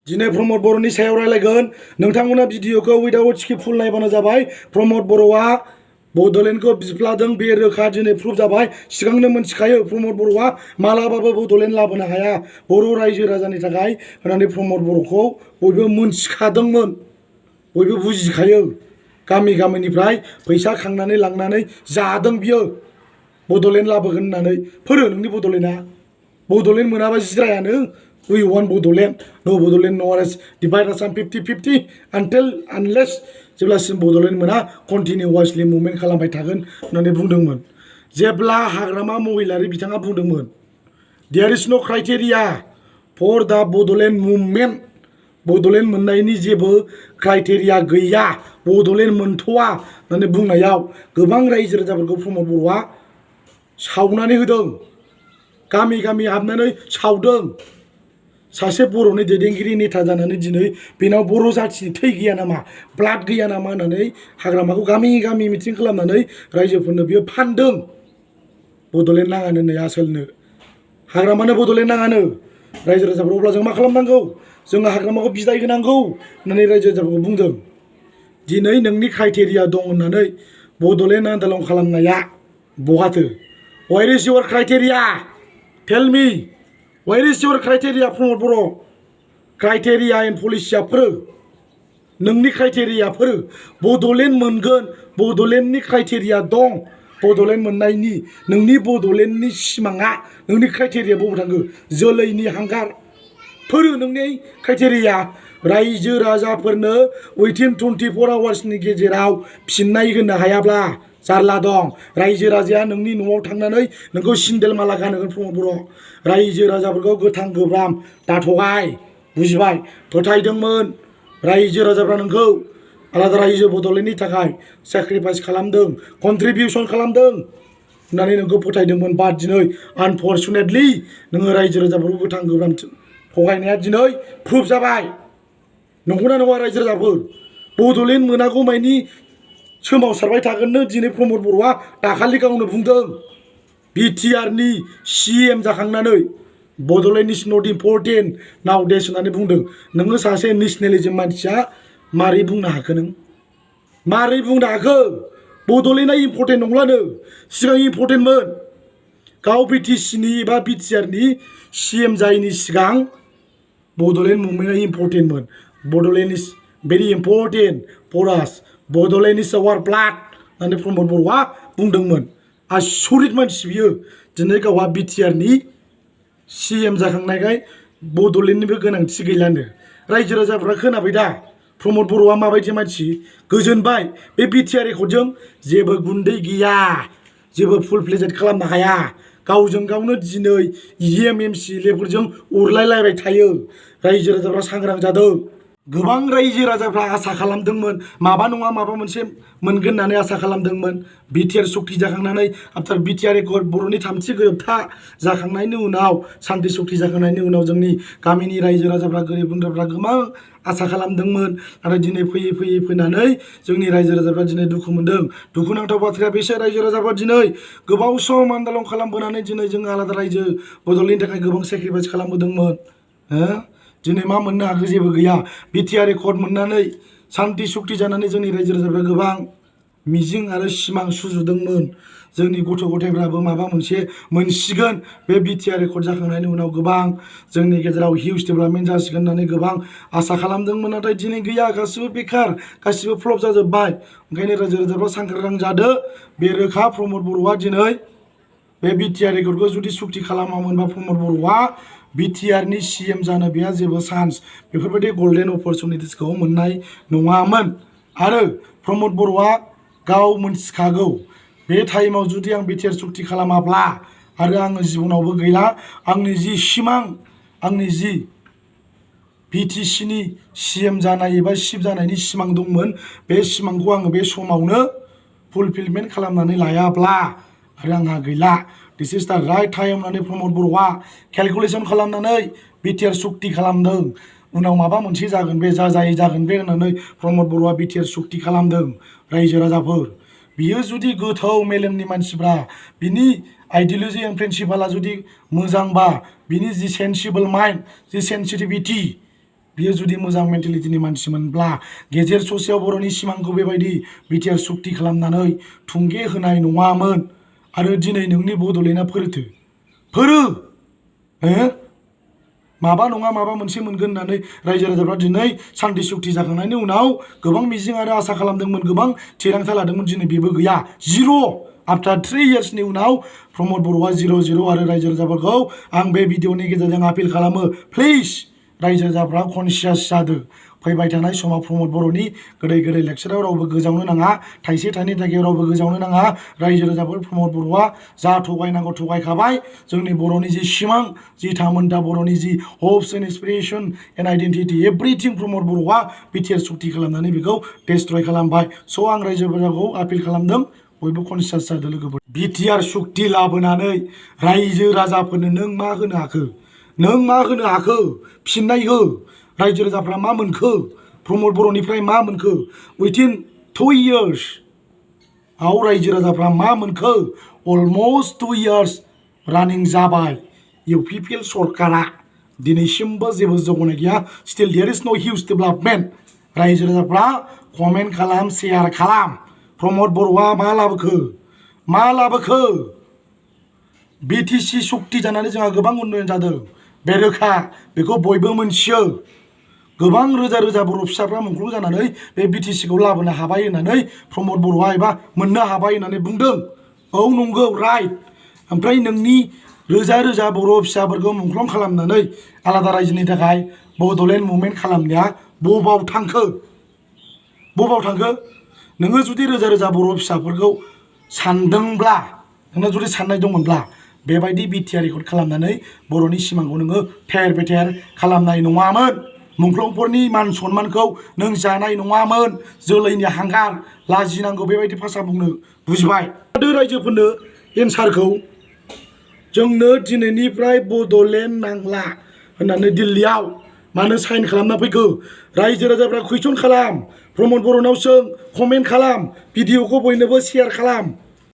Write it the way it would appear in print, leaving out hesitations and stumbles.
दिनै प्रमद बर'नि सायाव रायलायगोन नोंथांमोना भिडिअखौ उइदाउट स्किप फुल नायबानो जाबाय प्रमद बर'आ बड'लेण्डखौ बिफ्लादों बे रोखा दिनै प्रुफ जाबाय सिगांनो मोनथिखायो प्रमद बर'आ मालाबाबो बड'लेण्ड लाबोनो हाया बर' रायजो राजानि थाखाय होननानै प्रमद बर'खौ बयबो मोनथिखादोंमोन बयबो बुजिखायो गामि गामिनिफ्राय फैसा खांनानै लांनानै जादों बियो बड'लेण्ड लाबोगोन होननानै फोरो नोंनि बड'लेण्डआ बड'लेण्ड मोनाबा जिरायानो We want Bodoland. No Bodoland, no as divide us on 50-50 unless जेब्लासिम बड'लेण्ड मोना कन्टिनिउवासलि मुभमेन्ट खालामबाय थागोन होननानै बुंदोंमोन जेब्ला हाग्रामा महिलारि बिथाङा बुंदोंमोन There is no criteria for the Bodoland movement Bodoland मोननायनि जेबो क्राइटेरिया गैया बड'लेण्ड मोनथ'वा होननानै बुंनायाव गोबां रायजो राजाफोरखौ प्रमद बर'आ सावनानै होदों गामि गामि हाबनानै सावदों सासे बर'नि दैदेनगिरि नेता जानानै दिनै बेनाव बर' जाथिनि थै गैया नामा ब्लाड गैया नामा होननानै हाग्रामाखौ गामि गामि मिटिं खालामनानै रायजोफोरनो बियो फानदों बड'लेण्ड नाङानो नै आसोलनो हाग्रामानो बड'लेण्ड नाङानो रायजो राजाफोर अब्ला जों मा खालामनांगौ जोङो हाग्रामाखौ बिदाय होनांगौ होननानै रायजो राजाफोरखौ बुंदों दिनै नोंनि क्राइटेरिया दं होननानै बड'लेण्ड आन्दलन खालामनाया बहाथो Where is your criteria? Tell me. Where is your criteria Pramod Boro' criteria and पलिसियाफोर नोंनि क्राइटेरियाफोर बड'लेण्ड मोनगोन बड'लेण्डनि क्राइटेरिया दं बड'लेण्ड मोननायनि नोंनि बड'लेण्डनि सिमाङा नोंनि क्राइटेरिया बबाव थांगो जोलैनि हांगार फोरो नोंनि क्राइटेरिया रायजो राजाफोरनो Within 24 Hoursनि गेजेराव फिननाय होनो हायाब्ला जारला दं रायजो राजाया नोंनि न'आव थांनानै नोंखौ सिन्देल माला गानहोगोन प्रमद बर' रायजो राजाफोरखौ गोथां गोब्राम दाथगाय बुजिबाय फोथायदोंमोन रायजो राजाफ्रा नोंखौ आलादा रायजो बड'लेण्डनि थाखाय सेक्रिफाइस खालामदों कन्ट्रिबिउसन खालामदों होननानै नोंखौ फोथायदोंमोन बाट दिनै आनफर्चुनेटलि नोङो रायजो राजाफोरखौ गोथां गोब्राम थगायनाया दिनै प्रुफ जाबाय नंगौना नङा रायजो राजाफोर बड'लेण्ड मोनागौमानि सोमावसारबाय थागोननो दिनै प्रमद बर'आ दाखालि गावनो बुंदों बिटिआरनि CM जाखांनानै Bodoland is not important now डेस होननानै बुंदों नोङो सासे नेसनेलिजम मानसिया मारै बुंनो हाखो नों मारै बुंनो हाखो बड'लेण्डआ इम्परटेन्ट नंलानो सिगां इम्परटेन्टमोन गाव BTCनि एबा बिटिआरनि CM जायैनि सिगां बड'लेण्ड मुभमेन्टआ इम्परटेन्टमोन बड'लेण्ड इज भेरि इम्परटेन्ट फर आस बड'लेण्ड इज आवार ब्लाड होननानै प्रमद बर'आ बुंदोंमोन आसरित मानसि बियो दिनै गावहा बिटिआरनि CM जाखांनायखाय बड'लेण्डनिबो गोनांथि गैलानो रायजो राजाफ्रा खोनाबाय दा प्रमद बर'आ माबायदि मानसि गोजोनबाय बे बिटिआर रेकर्डजों जेबो गुन्दै गैया जेबो फुल फ्लेजेड खालामनो हाया गावजों गावनो दिनै MCLAफोरजों उरलायलायबाय थायो रायजो राजाफ्रा सांग्रां जादों गोबां रायजो राजाफ्रा आसा खालामदोंमोन माबा नङा माबा मोनसे मोनगोन होननानै आसा खालामदोंमोन बिटिआर सक्ति जाखांनानै आफ्टार बिटिआर रेकर्ड बर'नि थामथि गोरोबथा जाखांनायनि उनाव सान्ति सक्ति जाखांनायनि उनाव जोंनि गामिनि रायजो राजाफ्रा गोरिब गुन्द्राफ्रा गोबां आसा खालामदोंमोन नाथाय दिनै फैयै फैयै फैनानै जोंनि रायजो राजाफ्रा दिनै दुखु मोनदों दुखुनांथाव बाथ्राया बेसो रायजो राजाफ्रा दिनै गोबाव सम आन्दलन खालामबोनानै दिनै जों आलादा रायजो बड'लेण्डनि थाखाय गोबां सेक्रिफाइस खालामबोदोंमोन दिनै मा मोननो हाखो जेबो गैया बिटिआर रेकर्ड मोननानै सान्ति सक्ति जानानै जोंनि रायजो राजाफ्रा गोबां मिजिं आरो सिमां सुजुदोंमोन जोंनि गथ' गथायफ्राबो माबा मोनसे मोनसिगोन बे बिटिआर रेकर्ड जाखांनायनि उनाव गोबां जोंनि गेजेराव हिउज डेभेलपमेन्ट जासिगोन होननानै गोबां आसा खालामदोंमोन नाथाय दिनै गैया गासिबो बेकार गासिबो फ्लप जाजोब्बाय ओंखायनो रायजो राजाफ्रा सांग्रां जादो बे रोखा प्रमद बर'आ दिनै बे बिटिआर रेकर्डखौ जुदि सक्ति खालामामोनबा प्रमद बर'आ बिटिआरनि CM जानो बेहा जेबो चान्स बेफोरबायदि गल्डेन अपरचुनिटिसखौ मोननाय नङामोन आरो प्रमद बर'आ गाव मोनथिखागौ बे टाइमाव जुदि आं बिटिआर सक्ति खालामाब्ला आरो आङो जिबनावबो गैला आंनि जि सिमां आंनि जि BTCनि CM जानाय एबा चिफ जानायनि सिमां दंमोन बे सिमांखौ आङो बे समावनो फुलफिलमेन्ट खालामनानै लायाब्ला आरो आंहा गैला दिस इज द राइट टाइम होननानै प्रमद बर'आ केलकुलेसन खालामनानै बिटिआर सक्ति खालामदों उनाव माबा मोनसे जागोन बे जाजायै जागोन बे होननानै प्रमद बर'आ बिटिआर सक्ति खालामदों रायजो राजाफोर बियो जुदि गोथौ मेलेमनि मानसिफ्रा बिनि आइडिय'लजि एन्ड प्रिन्सिपाला जुदि मोजांबा बिनि जि सेन्सिबल माइन्ड जि सेन्सिटिभिटि बियो जुदि मोजां मेन्टेलिटिनि मानसिमोनब्ला गेजेर ससेयाव बर'नि सिमांखौ बेबायदि बिटिआर सुक्ति खालामनानै थुंगे होनाय नङामोन आरो दिनै नोंनि बड'लेण्डआ फोरो माबा नङा माबा मोनसे मोनगोन होननानै रायजो राजाफ्रा दिनै सान्थि सुक्ति जाखांनायनि उनाव गोबां मिजिं आरो आसा खालामदोंमोन गोबां थिरांथा लादोंमोन दिनै बेबो गैया जिर' आफ्टार 3 yearsनि उनाव प्रमद बर'आ 0-0 आरो रायजो राजाफोरखौ आं बे भिडिअनि गेजेरजों आपिल खालामो प्लिज रायजो राजाफ्रा कनसियास जादो फैबाय थानाय समाव प्रमद बर'नि गोदै गोदै लेक्साराव रावबो गोजावनो नाङा थाइसे थाइनै थाखायाव रावबो गोजावनो नाङा रायजो राजाफोर प्रमद बर'आ जा थगायनांगौ थगायखाबाय जोंनि बर'नि जि सिमां जि थामोनथा बर'नि the hopes and aspiration and identity everything Pramod बर'आ बिटिआर सुक्ति खालामनानै बेखौ डेस्ट्रय खालामबाय स' आं रायजो राजाखौ आपिल खालामदों बयबो कनसियास जादो लोगोफोर बिटिआर सुक्ति लाबोनानै रायजो राजाफोरनो नों मा होनो हाखो फिननाय हो रायजो राजाफ्रा मा मोनखो प्रमद बर'निफ्राय मा मोनखो within 2 years आव रायजो राजाफ्रा मा मोनखो अलमस्ट 2 years रानिं जाबाय इउपिपिएल सरकारा दिनैसिमबो जेबो जौगानाय गैया स्टिल देयर इज नो हिउज डेभेलपमेन्ट रायजो राजाफ्रा कमेन्ट खालाम शेयार खालाम प्रमद बर'आ मा लाबोखो बिटिसि सुक्ति जानानै जोंहा गोबां उन्नयन जादों बे रोखा बेखौ बयबो मोनथियो गोबां रोजा रोजा बर' फिसाफ्रा मुंख्लं जानानै बे बिटिसिखौ लाबोनो हाबाय होननानै प्रमद बर'आ एबा मोननो हाबाय होननानै बुंदों औ नंगौ राइट ओमफ्राय नोंनि रोजा रोजा बर' फिसाफोरखौ मुंख्लं खालामनानै आलादा रायजोनि थाखाय बड'लेण्ड मुभमेन्ट खालामनाया बबाव थांखो नोङो जुदि रोजा रोजा बर' फिसाफोरखौ सानदोंब्ला नोंना जुदि साननाय दंमोनब्ला बेबायदि बिटिआर रेकर्ड खालामनानै बर'नि सिमांखौ नोङो थेर बेथेर खालामनाय नङामोन मुंख्लंफोरनि मान सन्मानखौ नों जानाय नङामोन जोलैनि हांगार लाजिनांगौ बेबायदि भाषा बुंनो बुजिबाय रायजोफोरनो एन्सारखौ जोंनो दिनैनिफ्राय बड'लेण्ड नांला होननानै दिल्लीयाव मानो साइन खालामना फैखो रायजो राजाफ्रा कुइसन खालाम प्रमद बर'नाव सों कमेन्ट खालाम भिडिअखौ बयनोबो शेयार खालाम